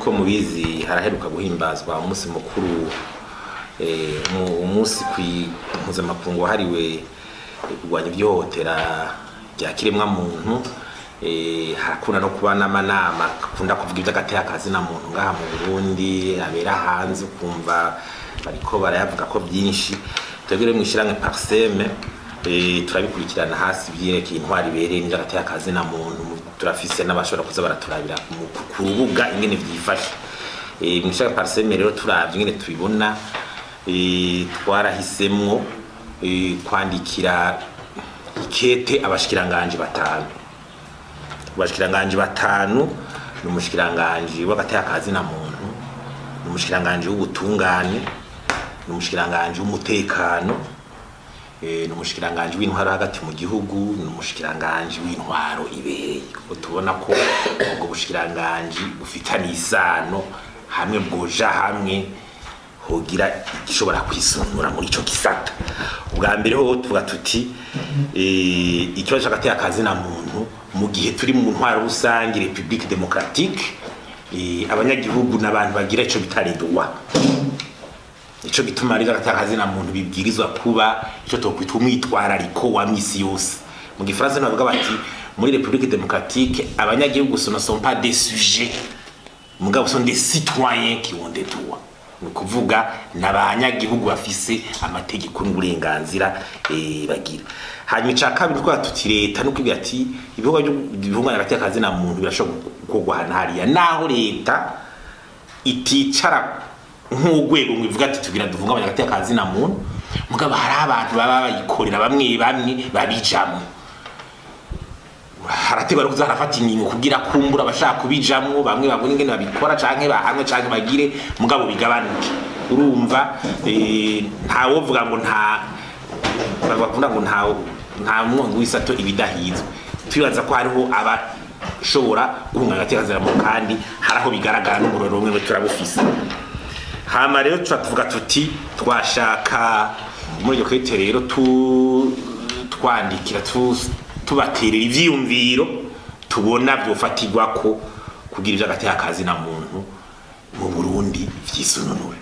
Nk'uko mubizi, haraheruka guhimbazwa umunsi mukuru, umunsi mpuzamakungu wahariwe kurwanya ihohotera rya kiremwa muntu. Harakunda no kuba n'amanama akunda kuvuga ivy'agateka kazina muntu ngaha mu Burundi, abera hanze, ukumva bariko barayavuga ko byinshi. Twebwe rero mw'ishirahamwe PARCEM turabikurikirana hasi vyerekeye intwari ibereye n'ivy'agateka kazina muntu. Turafise n'abashobora kuza baraturabira ku rubuga ingene vyifashe. Mw'ishirahamwe PARCEM rero, turavye ingene tubibona, twarahisemwo kwandikira ikete abashikiranganji batanu. Abashikiranganji batanu ni umushikiranganji w'agateka kazina muntu, ni umushikiranganji w'ubutungane, ni umushikiranganji w'umutekano, ni umushikiranganji w'intwaro hagati mu gihugu, ni umushikiranganji w'intwaro ibereye, kuko tubona ko ubwo bushikiranganji bufitaniye isano hamwe, bwoja hamwe hogira igishobora kwisunura muri ico gisata. Ubwa mbere ho tuvuga tuti ikibazo c'agateka kazina muntu, mu gihe turi mu ntwaro rusange, république démocratique, abanyagihugu n'abantu bagira ico bita les droits. Ico gituma rero agateka kazina muntu bibwirizwa kuba ico tokwita umwitwarariko wa misi yose. Mu gifaransa bavuga bati muri république démocratique, abanyagihugu ce ne sont pas des sujets, mugabo sont des citoyens qui ont des droits. Ni ukuvuga n'abanyagihugu bafise amategeko n'uburenganzira bagira. Hanyuma ica kabiri, twa tuti leta no kwibwira ati ibihugu bihungabanya agateka kazina muntu birashobora gukorwa hano hariya, naho leta iticara nk'urwego ngo ivuga ati tugira duhungabanya agateka kazina muntu, mugabo hari abantu baba bayikorera, bamwe bamwe babijamwo. Harategwa no kuza harafata ingingo kugira kumbura abashaka kubijamwo bamwe babone ingene babikora, canke bahanwe, canke bagire, mugabo bigabanuke. Urumva, ntawovuga ngo nta bakunda ngo nta mwongo w'isato ibidahizwe. Twibaza ko hariho abashobora guhungabanya agateka muntu, kandi hari aho bigaragara, n'umuriro rumwe turabufise. Hama rero tuca tuvuga tuti twashaka muri iryo kete rero tu twandikira tubaterera ivyiyumviro tubona vyofatirwako kugira ivyo agateka kazina muntu mu Burundi vyisununure.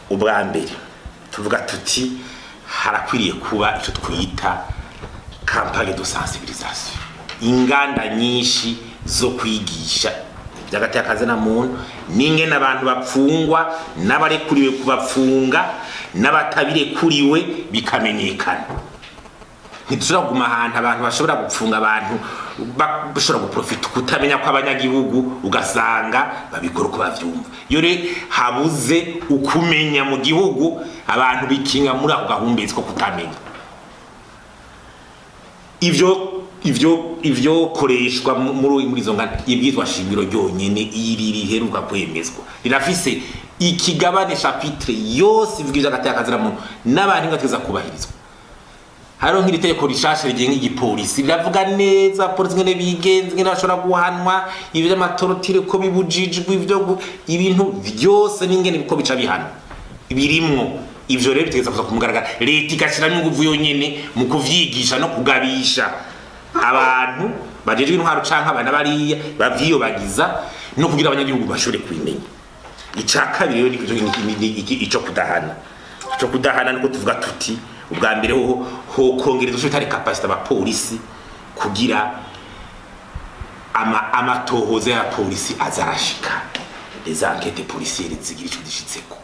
Ubwa mbere tuvuga tuti harakwiriye kuba ico twita campagne de sensibilisation, inganda nyinshi zo kwigisha by'agateka kazina muntu n'ingene abantu bapfungwa, n'abarekuriwe kubapfunga n'abatabirekuriwe bikamenyekana. Ntidushobora kuguma ahantu abantu bashobora gupfunga abantu, bashobora guprofita kutamenya kw'abanyagihugu, ugasanga babikora uko bavyumva. Iyo rero habuze ukumenya mu gihugu, abantu bikinga muri ako gahumbezi ko kutamenya. Ivyo koreshwa muri izo nganda, ibwizwa shingiro ryonyene iri riheruka kwemezwa rirafise ikigabane, chapitre yose ivuga ivy'agateka kazina muntu n'abantu ingateza kubahirizwa. Hariho nk'iri tegeko rishasha rigenga igipolisi, riravuga neza polisi ngene bigenza, ingene bashobora guhanwa, ivyo vy'ama tortures ko bibujijwe, ivyo ibintu vyose n'ingene biko bica bihanwa birimwo. Ivyo rero bitegeza kuza kumugaragara, leta igashiramwo inguvu yonyene mu kuvyigisha no kugabisha abantu bajejwe intwaro canke abana bariya bavyiyobagiza, no kugira abanyagihugu bashobore kubimenya. Ica kabiri rero ni ico kudahana. Ico kudahana niko tuvuga tuti ubwa mbere ho hokongereza ico bita capacité abapolisi, kugira amatohoza ya polisi azarashika, les enquêtes policières zigira ico zishitseko.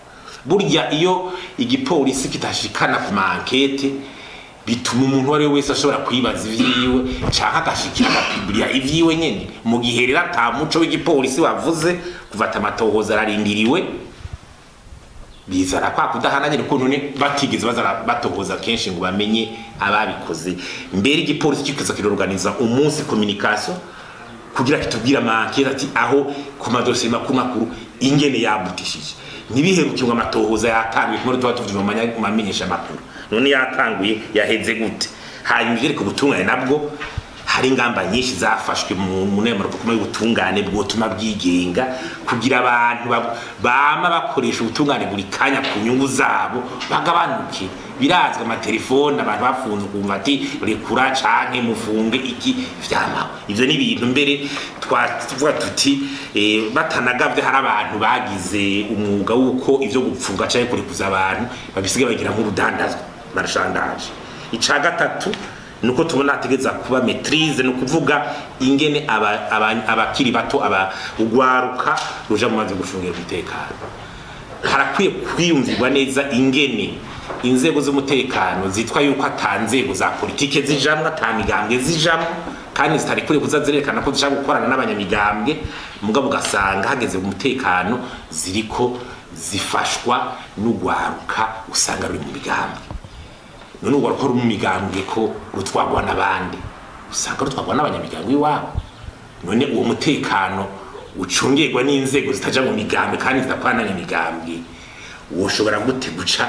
Burya iyo igipolisi kitashikana ku ma enquêtes, bituma umuntu uwo ari we wese ashobora kwibaza ivyiwe canke agashikira agapublia ivyiwe nyene. Mu gihe rero ata muco w'igipolisi wavuze kuva ati amatohoza ararindiriwe, bizana kwa kudahana nyene, kuko none batigeze bazara batohoza kenshi ngo bamenye ababikoze. Mbere igipolisi kikaza kirorganiza umunsi communication kugira kitubwira ama enquêtes, ati aho ku madosiye makuru makuru ingene yabutishije, ntibiheruke ngo amatohoza yatanguye kumwe tuba tuvuze mu mamenyesha makuru, none yatanguye yaheze gute? Hanyuma ivyereka ubutungane nabwo, Hari ingamba nyinshi zafashwe mu nama rukoma y'ubutungane bwotuma bwigenga, kugira abantu bama bakoresha ubutungane buri kanya ku nyungu zabo bagabanuke. Birazwi, amatelefone abantu bafunze ukumva ati rekura canke mufunge iki, vyamaho. Ivyo ni ibintu mbere twavuga tuti batanagavye, hari abantu bagize umwuga wuko ivyo gupfunga canke kurekuza abantu babisigaye bagira nk'urudandazwa, barashandaje. Ica gatatu nuko tubona hategeza kuba maîtrise, ni ukuvuga ingene abakiri bato, aba ugwaruka ruja mu mazi gucungira umutekano. Harakwiye kwiyumvirwa neza ingene inzego z'umutekano zitwa yuko ata nzego za politike zijamwo, ata migambwe zijamwo, kandi zitari kure kuza zirerekana ko zishaka gukorana n'abanyamigambwe, mugabo ugasanga hageze umutekano ziriko zifashwa n'ugwaruka usanga ruri mu migambwe. None urwaruka ruri mu migambwe ko rutwagwa n'abandi, usanga rutwagwa n'abanyamigambwe iwabo. None uwo mutekano ucungirwa n'inzego zitaja mu migambwe kandi zidakorana n'imigambwe, woshobora gute guca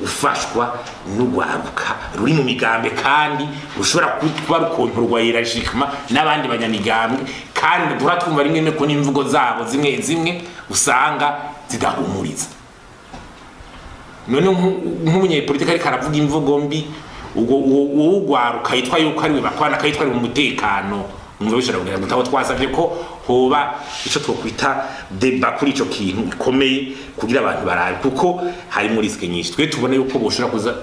ufashwa n'urwaruka ruri mu migambwe kandi rushobora kuba rukontorwa hiérarchiquement n'abandi banyamigambwe, kandi duhora twumva rimwe ko n'imvugo zabo zimwe zimwe usanga zidahumuriza? None nk'umunyepolitike ariko aravuga imvugo mbi, ubwo uwo ugwaruka yitwa yuko ari we bakwana akayitwa ari mu mutekano, umva bishobora kugira ngo abo twasavye ko hoba ico twokwita débat kuri ico kintu gikomeye, kugira abantu barabe, kuko harimo risque nyinshi. Twe tubona yuko boshobora kuza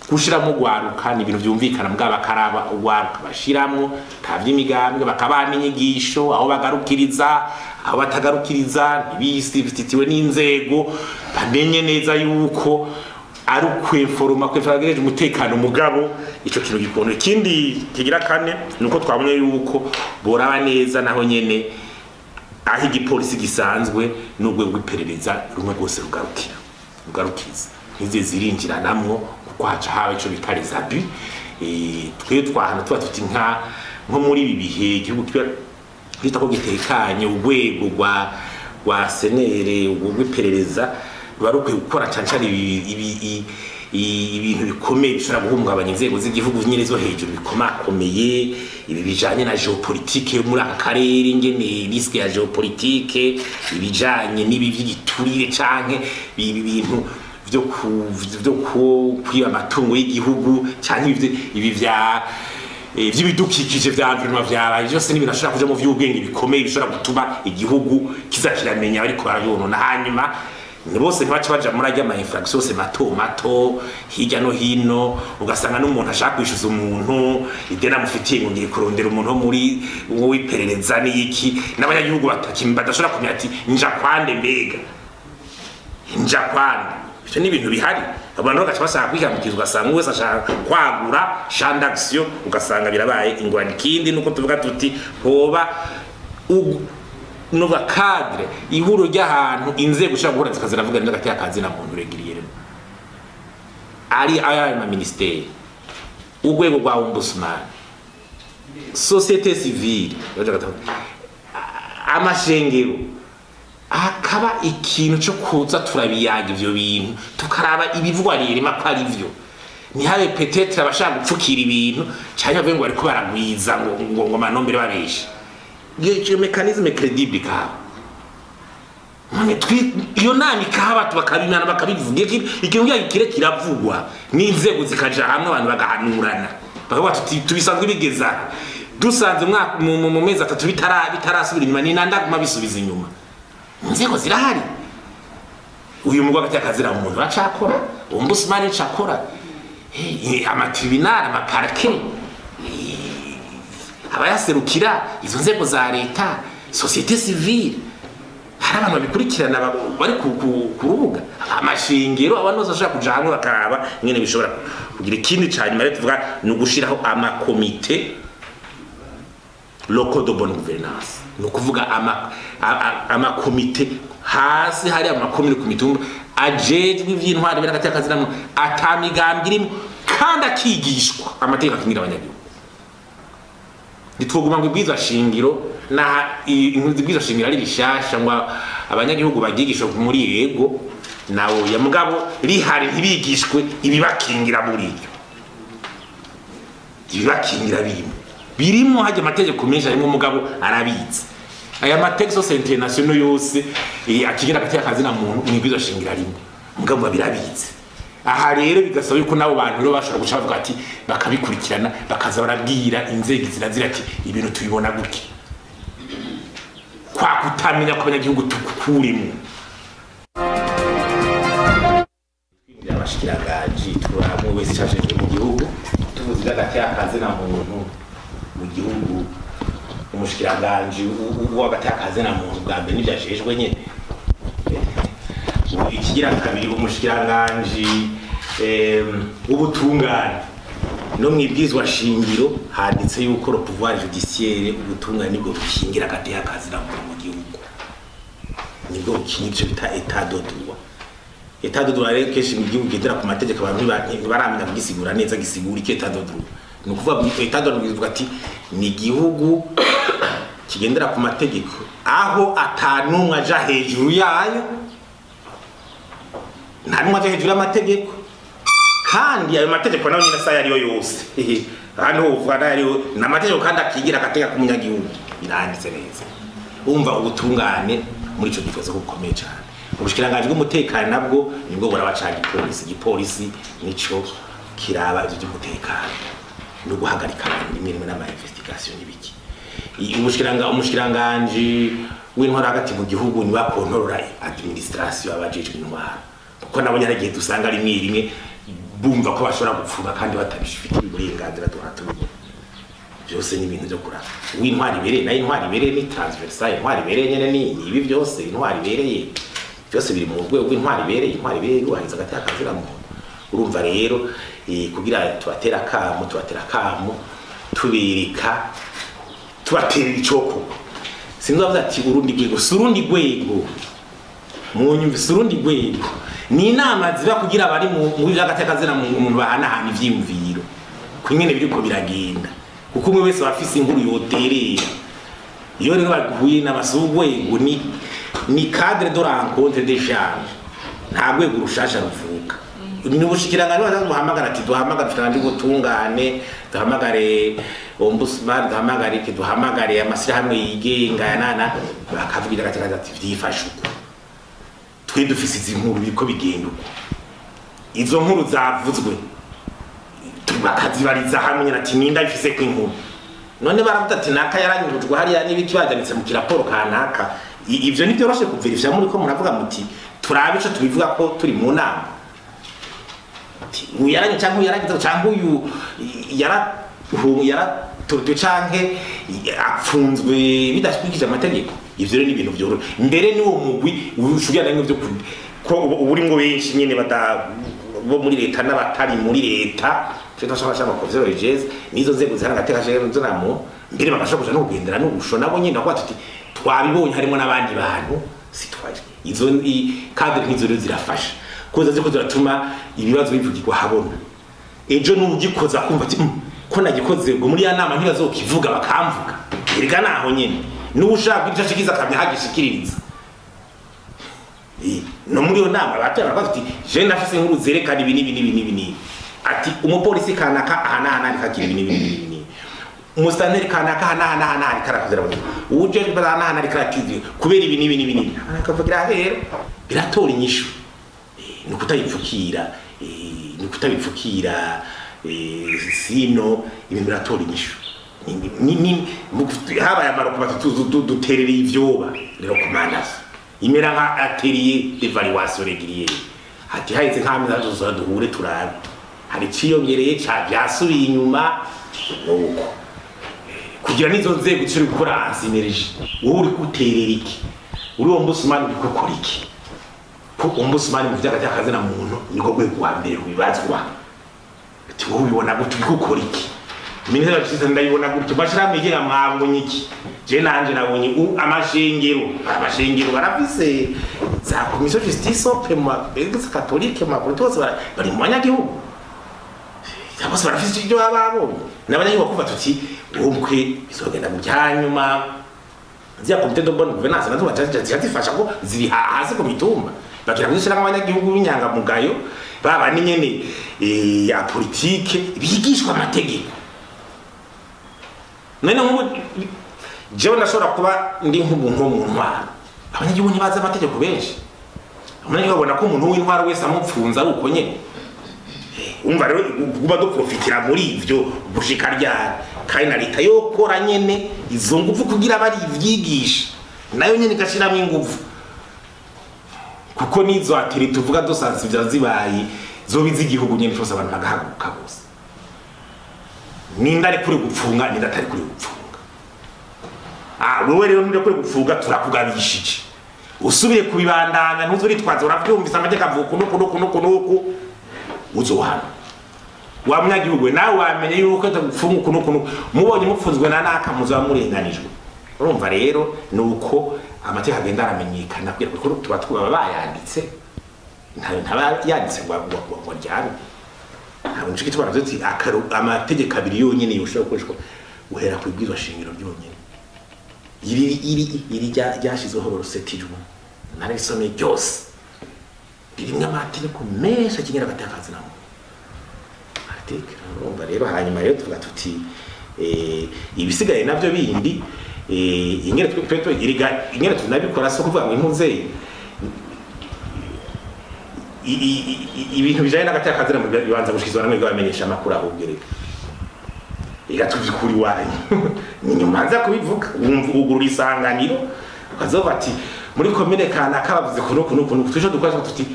gushiramo ugwaruka, ni ibintu vyumvikana, mbwa bakaraba ugwaruka bashiramwo nta vy'imigambwe, bakabaha n'inyigisho aho bagarukiriza, aho batagarukiriza, ntibisibititiwe n'inzego, bamenye neza yuko ari ukweforoma kweforoma umutekano. Mugabo ico kintu gikono. Ikindi kigira kane nuko twabonye yuko boraba neza naho nyene aho igipolisi gisanzwe n'urwego rw'iperereza rumwe rwose rugarukira, rugarukiza, ntize zirinjiranamwo, kuko haca haba ico bita les abus. Twe twahana tuba tuti nko muri ibi bihe igihugu kiba twita ko gitekanye, urwego rwa senere, urwo rw'iperereza ruba rukwiye gukora cane cane ibintu bikomeye bishobora guhungabanya inzego z'igihugu nyine zo hejuru bikomakomeye, ibi bijanye na géopolitique yo muri aka karere, ingene risque ya géopolitique, ibijanye n'ibi vy'igiturire canke ibi bintu vyo kwiba amatungo y'igihugu canke ibi vya vy'ibidukikije, vya environnement vyabaye vyose, n'ibintu ashobora kuja mu vy'ubwenge bikomeye bishobora gutuma igihugu kiza kiramenya bariko barayonona. Hanyuma ni bose ntibaca baja muri arya ma infraction yose mato mato hirya no hino, ugasanga n'umuntu ashaka kwishuza umuntu ideni amufitiye, ngo ngiye kurondera umuntu wo muri w'iperereza n'iki, n'abanyagihugu badashobora kumenya ati nja kwande, mbega nja kwande. Ivyo ni ibintu bihari, abantu bagaca bashaka kwihamikiza, ugasanga wese ashaka kwagura champ d'action, ugasanga birabaye ingorane. Ikindi nuko tuvuga tuti hoba nova cadre, ihuro ry'ahantu inzego ushobora guhura zikaziravuga n'agati y'akazi na muntu régulièrement, ari aya ma ministère, urwego rwa ombudsman, société civile, amashengero, hakaba ikintu cyo kuza turabiyaga ivyo bintu, tukaraba ibivugwa ririma ko ari vyo, ntihabe peut-être abashaka gupfukira ibintu canke bavuge ngo bariko baragwiza ngo manombere babesha. Iyo mécanisme crédible ikaba none iyo nama ikahaba, bakabimana, bakabivuga, ikintu kugira kire kiravugwa n'inzego zikaja hamwe, abantu bagahanurana, bakavuga tuti tubisanzwe bigeza aha. Dusanze umwaka mu mezi 3 bitarasubira inyuma, ni nandaguma bisubiza inyuma. Inzego zirahari, uyu mugwa hagati y'akazira umuntu aracakora, ombudsman icakora, ama tribunal, ama parquet, abayaserukira izo nzego za leta, société civile, hari abantu babikurikirana bari ku rubuga, amashingiro, abantu bose bashobora kuja hamwe bakaraba ingene bishobora kugira. Ikindi ca nyuma rero tuvuga ni ugushiraho amakomite locaux de bonne gouvernance, ni ukuvuga amakomite hasi, hari amakomine ku mitumba ajejwe ivy'intwaro biri hagati y'akazi, ata migambwe irimo, kandi akigishwa amategeko akingira abanyagihugu. Ntitwoguma ngo ibwirizwa shingiro na ibwirizwa shingiro ari rishasha ngo abanyagihugu baryigishwe muri yego nawe ya mugabo rihari, ntibigishwe ibibakingira muri iryo, ibibakingira birimo. Birimo hajya amategeko menshi arimo umugabo arabitse. Aya mategeko yose international yose akigira hagati y'akazi na muntu mwibwirizwa shingiro arimo. Mugabo birabitse. Aha rero bigasaba yuko nabo bantu rero bashobora guca bavuga ati bakabikurikirana bakaza barabwira inzego zirazira ati ibintu tubibona gutya. Kwa kutamenya ko abanyagihugu tukurimo. Abashikiranganji turamwe wese cashejwe mu gihugu tuvuze hagati y'akazi na muntu mu gihugu umushikiranganji w'hagati y'akazi na muntu bwa mbere nivyo ajejwe nyene. Ikigira kabiri umushikiranganji w'ubutungane no mwibwizwa shingiro handitse yuko le pouvoir judiciaire ubutungane nibwo bukingira hagati y'akazi na muntu mu gihugu, nibwo bukingira ico bita état de droit. État de droit rero kenshi mu gihugu gendera ku mategeko abantu ntibaramenya kugisigura neza gisigura iki état de droit. Ni ukuvuga état de droit bivuga ati ni igihugu kigendera ku mategeko aho atanumwe aja hejuru yayo, nta numwe aja hejuru y'amategeko, kandi ayo mategeko nayo nyine asa yariyo yose hano uvuga nayo ni amategeko kandi akigira agateka k'umunyagihugu biranditse neza. Umva ubutungane muri ico gikoze gukomeye cyane. Ubushikiranganji bw'umutekano nabwo nibwo burabaca igipolisi, igipolisi nico kiraba ivyo by'umutekano no guhagarika abantu rimwe rimwe n'ama investigation n'ibiki. Umushikiranganji w'intwaro hagati mu gihugu ni bakontorora administration abajejwe intwaro, kuko nabo nyaragiye dusanga rimwe rimwe bumva ko bashobora gupfuba kandi batabifitiye uburenganzira duhatubona. Byose ni ibintu byo kuraba. Uw'intwari ibereye nayo intwari ibereye ni transversal, intwari ibereye nyene ni ibi byose, intwari ibereye byose biri mu rwego rw'intwari ibereye, intwari ibereye yubahiriza hagati y'akazi na muntu. Urumva rero kugira tubatera akamo tubereka tubatera icoko. Sinzi ati urundi rwego, si urundi rwego munyumve, si urundi rwego ni inama ziba kugira abari mu by'agateka na muntu bahanahana ivyiyumviro kunyene biriko biragenda, kuko umwe wese afise inkuru yoterera. Iyo rero baguhuye n'abasugwego ni cadre de rencontre d'échange, nta rwego rushasha ruvuka. Ni ubushikiranganje baza duhamagara ati duhamagare ubushikiranganji bw'ubutungane, duhamagare ombudsman, duhamagare iki, duhamagare amashyirahamwe yigenga ya nana, bakavugira ati vyifashe uko twe dufise izi nkuru biriko bigenda uko. Izo nkuru zavuzwe bakazibariza hamwe nyene ati ninda bifise ko inkuru. None baravuga ati naka yaranyurujwe hariya n'ibiki bajanitse mu kiraporo kanaka. Ivyo ni byoroshe kuverifya muri ko muravuga muti turabe ico tubivuga ko turi mu nama. Uyaranyu canke uyaragize canke uyu yaraturutwe canke apfunzwe bidashikije amategeko. Ivyo rero ni ibintu vyoroshe. Mbere ni uwo mugwi ushugira namwe vyo ko uburimwo benshi nyene bata bo muri leta n'abatari muri leta, cyo twashaka komisiyo religieuse nizo nzego zihana agateka zo namo mbere bagashobora kuja no kugendera n'ubusho nabo nyene bakuba tuti twabibonye harimo n'abandi bantu sitwaje. Izo cadre nk'izo rero zirafasha kuko ziko ziratuma ibibazo bivugirwa habona. Ejo n'ugikoza kumva ati ko nagikoze ngo muri ya nama ntibazokivuga bakamvuga, erega naho nyene n'ushaka icyo ashikiza akamya hagishikiriza. No muri yo nama batera bakavuga ati je ndafise inkuru zerekana ibi n'ibi n'ibi n'ibi n'ibi, ati umupolisi kanaka aha n'aha n'aha kakira ibi n'ibi n'ibi n'ibi, umusaneri kanaka aha n'aha n'aha n'aha karakuzera uje aha n'aha n'aha karakizwe kubera ibi n'ibi n'ibi n'ibi, akavugira rero biratora inyishu. Ni ukutayipfukira, ni ukutabipfukira, sino ibintu biratora inyishu. Habaye amaroko batatu duterereye ivyoba rero kumandazo imera nka atelier d'évaluation régulière, ati haheze nk'amezi atatu duhure turabe hari iciyongereye ca vyasubiye inyuma nuko kugira n'izo nzego zishobore gukora en synergie. Wowe uri guterera iki, uri ombudsman uri gukora iki? Ko ombudsman mu vy'agateka na muntu niko rwego rwa mbere rubibazwa. Ati wowe ubibona gute, uri gukora iki? Ministère ya Justice ndayibona gutyo, bashira mwigenga mwabonye iki? Je nanje nabonye amashengero barafise za commission justice ope mu Eglise catholique mu Protestants bari mu banyagihugu. Bose barafise ibyo babonye. N'abanyagihugu bakuva tuti umkwe bizogenda mu byanyuma zya comité de bonne gouvernance nazo bacaje zifasha ko ziri hasi ku mitumba. Bagira kuzishira nk'abanyagihugu b'inyangamugayo baba ni nyene ya politique bigishwa amategeko. None nk'ubu jewe ndashobora kuba ndi nk'ubu nko mu ntwaro, abanyagihugu ntibazi amategeko benshi. Abanyagihugu babona ko umuntu w'intwaro wese amupfunza ari uko nyene. Umva rero kuba duprofitira muri ivyo gushika ryari, kandi na leta yokora nyene izo nguvu kugira bari ivyigisha nayo nyene igashiramwo inguvu, kuko nizo atiri tuvuga dusanze ivyo zibaye zobiza igihugu nyene cyose, abantu bagahaguruka bose. Ninda ari kuri gupfunga, ninda atari kuri gupfunga. Wewe rero nturi kuri gupfunga, turakugabishije usubire kubibandanya, ntuzuritwaza uravyumvise amategeko avuga nuku nuku nuku nuku, uzohana wa munyagihugu nawe wamenye yuko atagupfunga uku nuku nuku, mubonye mupfunzwe na naka muzaba murenganijwe. Urumva rero nuko amategeko agenda aramenyekana kugira ngo tuba twaba bayanditse, ntaba yanditse ngo aryame. Ntabwo nshiki tubara tuti amategeko abiri yonyene yoshobora gukoreshwa uhera ku ibwirizwa shingiro ryonyene. Iri ryashizweho rusetijwe narisomye ryose, ririmwo amategeko menshi akingira agatakazi na muntu. Article. Urumva rero hanyuma rero tuvuga tuti ibisigaye navyo bindi ingene twe ingene tunabikora so kuvuga ngo impuze ibintu bijanye n'agatakazi na muntu bibanza gushikizwa namwe bamenyesha amakuru ahubwo reka igatubikuri wanyu ni nyuma nza kubivuga wumva ugurura isanganiro ukazova ati muri komine kanaka bavuze kuno kuno kuno, tuje dukora tuti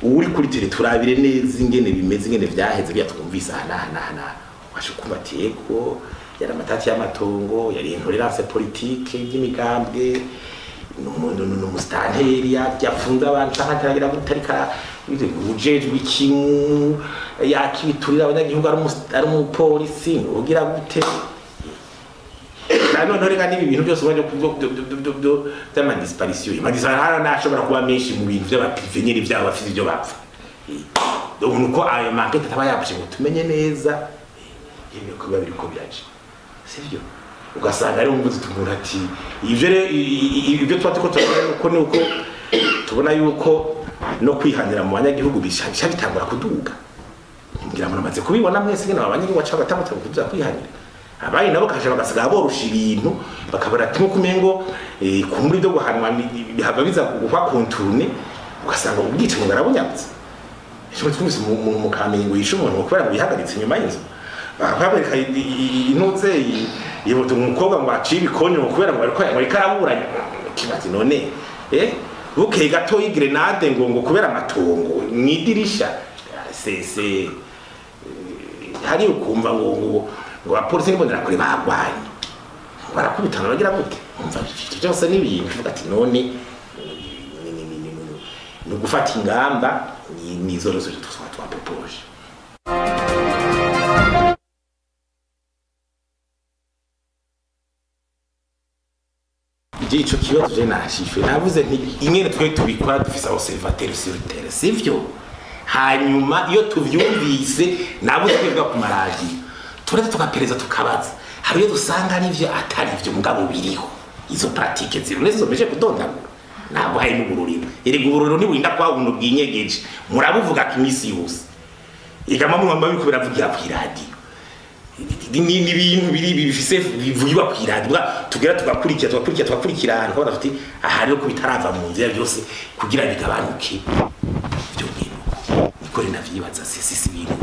uri kuri tele turabire neza ingene bimeze ingene vyaheze bya twumvise aha naha naha naha, waje kumva ati ego yari amatati y'amatongo, yari intolerance politique y'imigambwe, n'umustanteri yafunze abantu canke ataragira gutarika ujejwe ikintu yakibiturira abanyagihugu ari umupolisi ugira gute. None reka n'ibi bintu byose ubanje by'amadisparition, amadisparition nashobora kuba menshi mu bintu by'abaprive nyine byabo bafite ibyo bapfa. Donc nuko ayo market ataba yabuje ngo tumenye neza ibyo kuba biriko biraje, sivyo? Ugasanga ari umvuze tumura ati ivyo rero ibyo tuba tuko tubona uko nuko tubona yuko no kwihanira mu banyagihugu bisha bitangura kuduga. Ngira ngo namaze kubibona mwese ngene abanyagihugu baca batamutse kuduza kwihanira. Abayi nabo kasha bagasiga borusha ibintu bakabara kimwe kumengo kumuri byo guhanwa bihava biza kugwa contourne, ugasanga ubwicanyi barabunyabutse. Ejo twumvise mu Kamenge yishe umuntu kubera ngo yihagaritse inyuma y'inzu, bakabwereka intuze yibuta umukobwa ngo aciye ibikonyo kubera ngo ariko ariko araburanye. Kibazi none bukeye gato y'igrenade ngo kubera amatongo mwidirisha se hari ukumva ngo ngo abapolisi nibonera kure bagwanye barakubitana bagira gute. Umva byose n'ibintu uvuga ati none ni gufata ingamba nizo rero twa propoje. Ico kibazo je nashife navuze nti ingene twe tubikora dufise observateur sur terre, sivyo? Hanyuma iyo tuvyumvise nabuze kwivuga ku maradiyo turetse tugapereza tukabaza, hari iyo dusanga arivyo atari ivyo mugabo biriho izo pratique ziri nizo meje kudondagura. Ntabwo hari n'ubururiro, erega ubururiro ntiburinda kwa buntu bwinyegeje, murabuvuga kimisi yose igama mwamba biko biravugira ku iradiyo. Ni ibintu biri bifise bivugirwa ku iradiyo tugera tugakurikira tugakurikira tugakurikira tukabona tuti aha rero ko bitarava mu nzira byose kugira bigabanuke ibyo bintu niko rero navyibaza si ibintu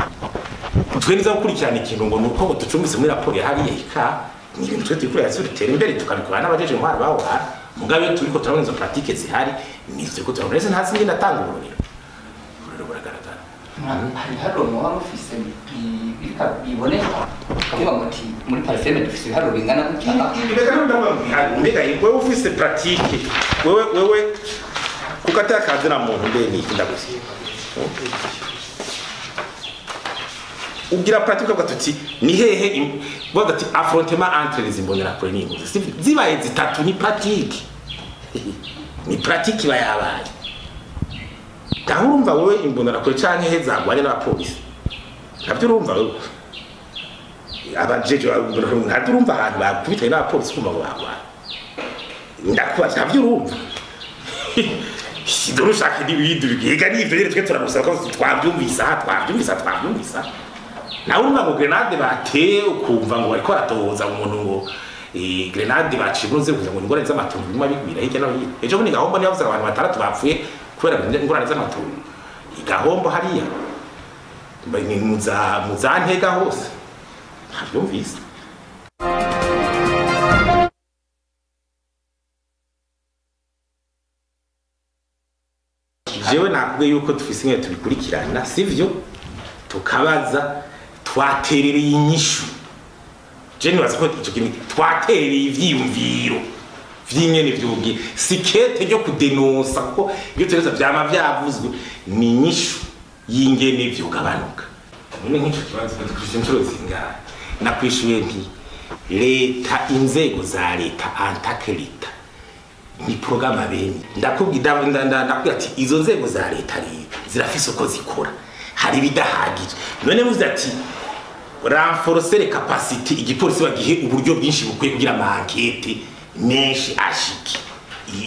twe niza gukurikirana ikintu ngo nuko ngo ducumbise muri raporo ya hariya ika ni ibintu twe tubikorera bitera imbere tukabikora n'abajeje intwaro baho mugabe iyo turiko turabona izo pratique zihari nizo turiko turabona ese ntazi ngenda atanga uburorero buragaragara. Hari ibiharuro muba mufise biboneka ukavuga muti muri pariseme dufise ibiharuro bingana gutya? Mbega wewe ufise pratique wewe kuko atakazi na muntu mbe ni ndagusi ugira pratique ukavuga tuti ni hehe bavuga ati affrontement entre les imbonerakure n'impunzi zibaye zitatu ni pratique, ni pratique iba yabaye. Aho urumva wowe imbonerakure canke he zagwanye n'abapolisi navyo urumva wewe abajeje ntabyo urumva ahantu bakubitanye n'abapolisi kumva ngo bagwanye ndakubaza ntabyo urumva. Dore ushaka ibindi biga n'ivyo rero twe turagusaba ko twavyumvise aha twavyumvise. Nawe urumva ngo grenade bateye, ukumva ngo bariko baratohoza umuntu ngo grenade baciye kugira ngo ingorane z'amatungo biguma bigwira hirya no hino. Ejo bundi Gahombo niyo yavuze abantu batandatu bapfuye kubera ingorane z'amatungo. Igahombo hariya muza Ntega hose ntavyumvise. Jewe nakubwiye yuko dufise ingene tubikurikirana, sivyo? Tukabaza, twaterereye inyishu. Je nibaza ko ico kintu twaterereye ivyiyumviro vy'ingene vyugiye, si kete ryo kudenonsa, kuko ibyo tugereza vyama vyavuzwe, ni inyishu y'ingene vyogabanuka. None nk'ico kibazo dukwishe inshuro zingahe? Nakwishuye nti leta, inzego za leta antake leta ni programme bene. Ndakubwira ndakubwira ati izo nzego za leta rero zirafise uko zikora, hari bidahagije. None muvuze ati renforcer les capacités, igipolisi bagihe uburyo bwinshi bukwiye kugira ama enquête menshi ashike.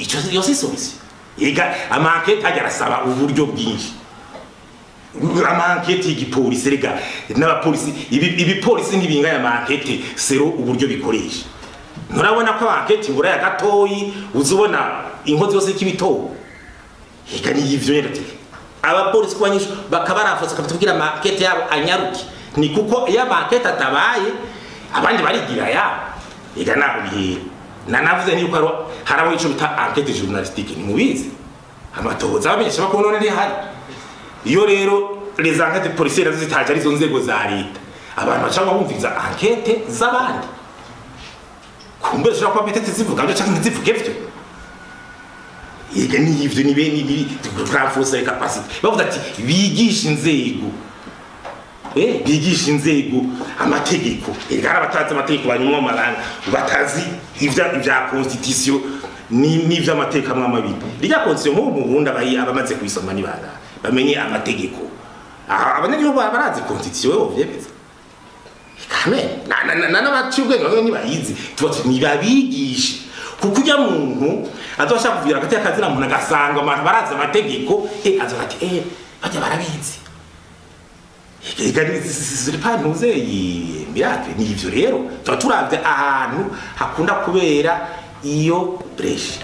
Ico yo si solution. Ega ama enquête ajya arasaba uburyo bwinshi. Ama enquête y'igipolisi rega n'abapolisi, ibipolisi ntibinganya ama enquête sero uburyo bikoresha. Nturabona ko enquête ngura ya gatoyi uzubona inkozi yose y'ibitobo. Ega ni ivyo nyene ati abapolisi kubanyisha bakabarafosa bakatubwira ama enquête yabo anyaruke. Ni kuko iyo ama enquête atabaye abandi barigira ya. Ega naho bihera. Nanavuze ni yuko haraho ico bita enquête journalistique, ni mubizi. Amatohoza abamenyesha ko none ntihari. Iyo rero les enquêtes policières nazo zitaje ari zo nzego za leta, abantu baca bumviriza enquête z'abandi. Kumbe zishobora kuba peut-être zivuga byo canke ntizivuge vyo. Ega ni ivyo ni bene ibi renforcer les capacités. Bavuga ati bigisha inzego. Bigisha inzego amategeko. Ega hari abatazi amategeko banywa amabanga, batazi ivya constitution ni n'ivy'amateka mw'amabi. Rirya constitution nk'ubu mu Burundi abamaze kuyisoma ni bangahe? Bamenye amategeko. Abanyagihugu barazi constitution wewe vyemeza. Kame na n'abaciye ubwenge bamwe ntibayizi, tuba nibabigishe. Kuko ujya muntu azoshaka kugira agati akazina muntu agasanga abantu barazi amategeko, azoga ati bajya barabizi. Ega ni pas ntuze miracle ni ivyo rero tuba turavye ahantu hakunda kubera iyo brèche.